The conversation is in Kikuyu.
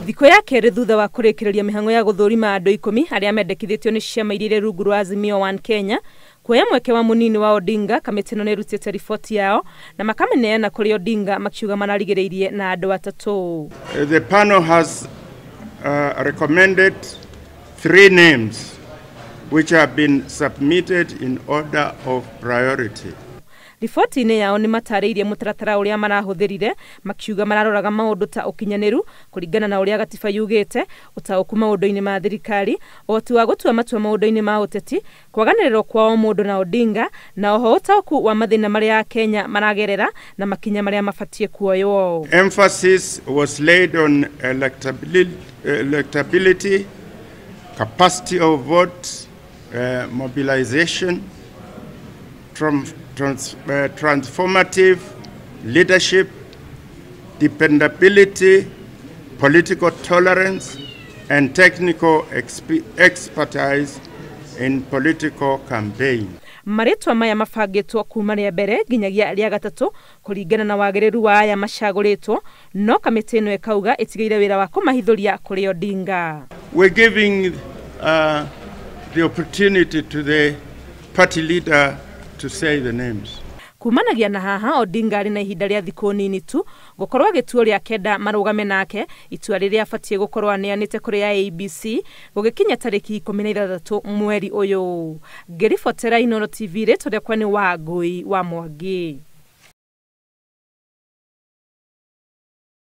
Thikũ ya kerĩ thutha wa kũrĩkĩrĩria mĩhang'o ya gũthũrima andũ 10 arĩa mendekithĩtio nĩ ciama iria irĩ rungu rwa Azimio One Kenya kuoya mweke wa mũnini wa Odinga, kamĩtĩ ĩno nĩĩrutĩte riboti yao na makamĩneana kũrĩ Odinga makiuga mararigĩrĩirie na andũ atatũ. The panel has recommended 3 names which have been submitted in order of priority. Riboti-inĩ yao nĩ matarĩirie mũtaratara ũrĩa marahũthĩrire makiuga mararoraga maũndũ ta ũkinyanĩru kũringana na ũrĩa gatiba yugĩte, ũtaũku maũndũ-inĩ ma thirikari, ũhoti wa gũtua matua maũndũ-inĩ ma ũteti, kwaganĩrĩrwo kwa o mũndũ na Odinga, na oho ũtaũku wa mathĩna marĩa Akenya maragerera na makinya marĩa mabatiĩ kuoywo. Emphasis was laid on electability, capacity of vote, mobilization, transformative leadership, dependability, political tolerance, and technical expertise in political campaign. Marĩtwa maya mabangĩtwo kuma rĩa mbere nginyagia rĩa gatatũ kũringana na wagĩrĩru wa aya macagũrĩtwo, no kamĩtĩ ĩno ĩkauga ĩtigĩire wĩra wa kũmahithũria kũrĩ Odinga. We're giving the opportunity to the party leader to say the names. Kumanagia na haha Odinga arĩ na ihinda rĩa thikũ nini tu gũkorwo agĩtuo rĩa kenda marũgame nake, itua rĩrĩa abatiĩ gũkorwo aneanĩte kũrĩ IEBC gũgĩkinya tarĩki 16 mweri ũyũ. Ngĩribotera Inooro TV, rĩtwa rĩakwa nĩ Wangũi wa Mwangi.